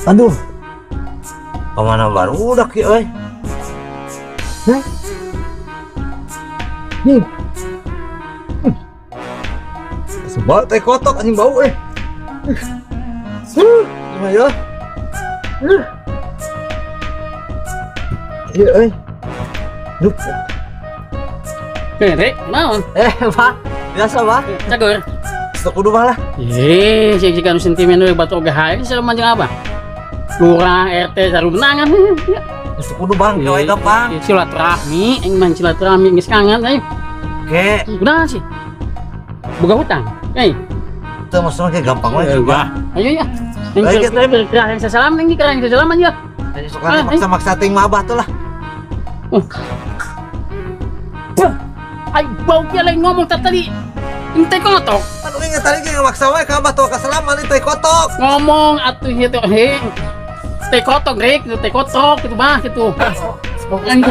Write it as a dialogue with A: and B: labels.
A: Aduh. Kemana barudak ya, euy? Hah? Nih. Sebab teh kotok, anjing, bau eh. Gimana ya? Iya, euy. Duh.
B: Eh, Rek, naon?
A: Eh, Pak. Biasa, Pak.
B: Cager.
A: Sok kudu mah lah.
B: Eh, sih jika nu sentimen we batu oge hayang sama jeung apa? Lurah, RT sarunangan.
A: Sok kudu, Bang, gawe gampang.
B: Silaturahmi, aing mah silaturahmi geus kangen aing.
A: Oke,
B: Kunaon sih? Boga hutang. Eh,
A: itu maksudnya kayak gampang wae,
B: enggak.
A: Bang.
B: Ayo ya. Yang
A: Ayo, kita.
B: yang salam ning kerang sasalaman ya.
A: Jadi sok maksa-maksa ting mah abah tuh lah.
B: Oh. Ay, bau dia lain ngomong tadi. Ente kotok.
A: Aduh, ingat tadi kayak maksa wae ka abah tuh kasalaman itu teh kotok.
B: Ngomong atuh gitu, he. Teh kotok, Rek, teh kotok gitu mah gitu. Anjing.